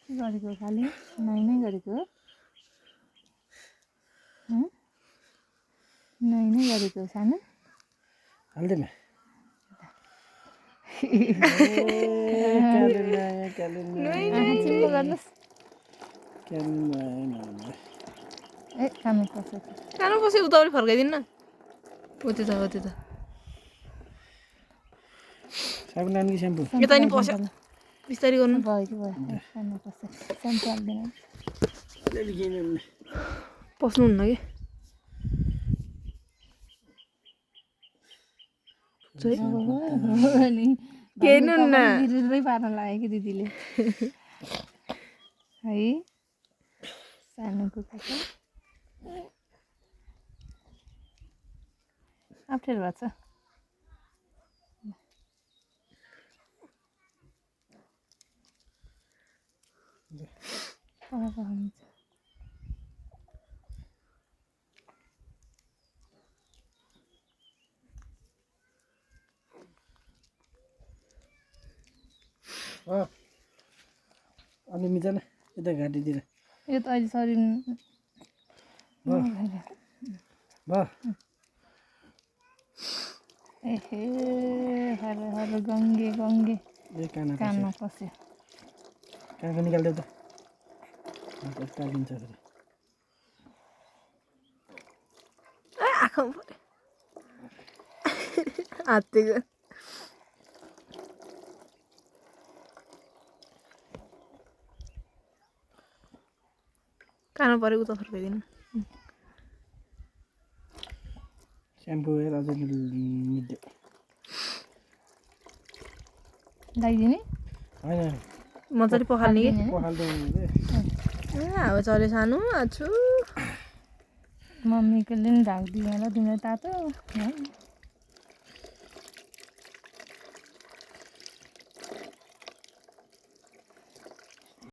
गरेको खालि नै गरेको नै गरेको सानो हाल्दैमा चिम्बो गर्नुहोस् ए कानु पर्छ कानु पछि उताउली फर्काइदिनु न उति त साबुन लानु कि स्याम्पू यता नि पस्यो बिस्तारै गर्नु भयो कि भयो कानु पर्छ स्याम्पू हाल्दैन पस्नुहुन्न कि अनि बिरुदै पार्न लाग्यो कि दिदीले है सानो कुखुरा छ अप्ठ्यारो भएको छ हुन्छ अनि मिल्दैन यता घाँटीतिर यो त अहिले शरीर एहे हर हर गङ्गे गङ्गे कानमा पस्यो कानको निकाल्देऊ त काटिन्छ फेरि आँखा पऱ्यो हात्तीको कानु पऱ्यो उता फर्काइदिनु स्याम्पू अझै मिल्यो लगाइदिने होइन मजाले पखाल्ने कि पखाल्दै हावा चल्यो सानो आछु मम्मीकोले नि ढाकिदियो होला तिमीलाई तातो